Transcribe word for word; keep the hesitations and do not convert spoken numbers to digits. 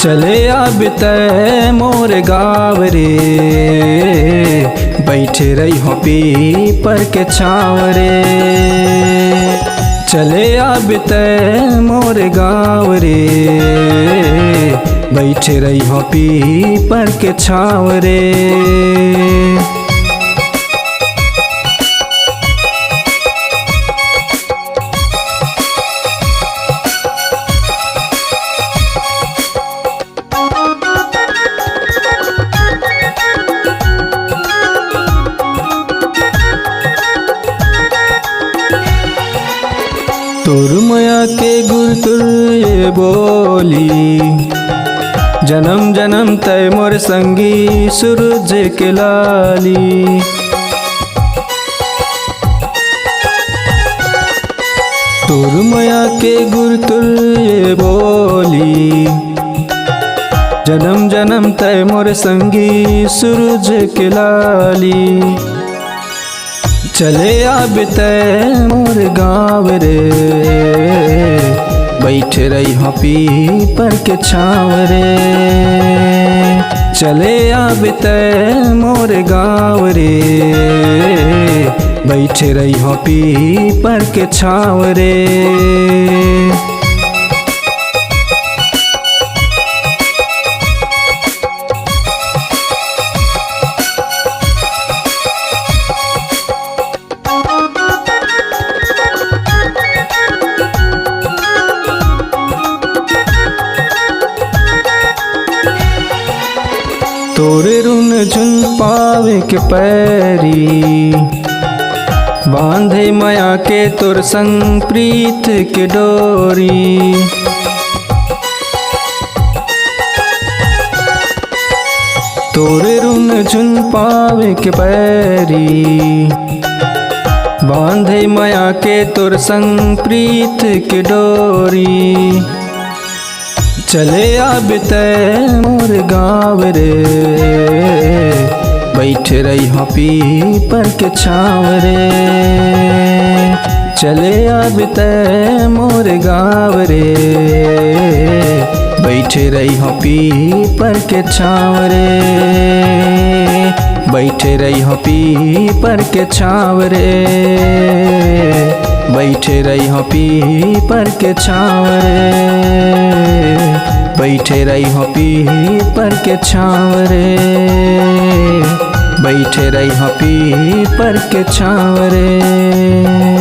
चले आबे तै मोर गाँव रे, बइठे रहिहौं पीपर के छाँव रे। चले आबे तै मोर गाँव रे, बइठे रहिहौं पीपर के छाँव रे। तोर मया के गुरतुर ये बोली, जनम जनम तै मोर संगी सूरज के लाली। तोर मया के गुरतुर ये बोली, जनम जनम तै मोर संगी सूरज के लाली। चले आबे तै मोर गाँव रे, बइठे रहिहौं पीपर के छाँव रे। चले आबे तै मोर गाँव रे, बइठे रहिहौं पीपर के छाँव रे। तोरे रुनझुन पावे के पैरी, बाँधे मया के तोर संग प्रीत के डोरी। तोरे रुनझुन पावे के पैरी, बाँधे मया के तोर संग प्रीत के डोरी। चले आबे तै मोर गाँव रे, बइठे रहिहौं पीपर के छाँव रे। चले आबे तै मोर गाँव रे, बइठे रहिहौं पीपर के छाँव रे। बइठे रहिहौं पीपर के छाँव रे, बइठे रहिहौं पीपर के छाँव रे। बइठे रहिहौं पीपर के छाँव रे, बइठे रहिहौं पीपर के छाँव रे।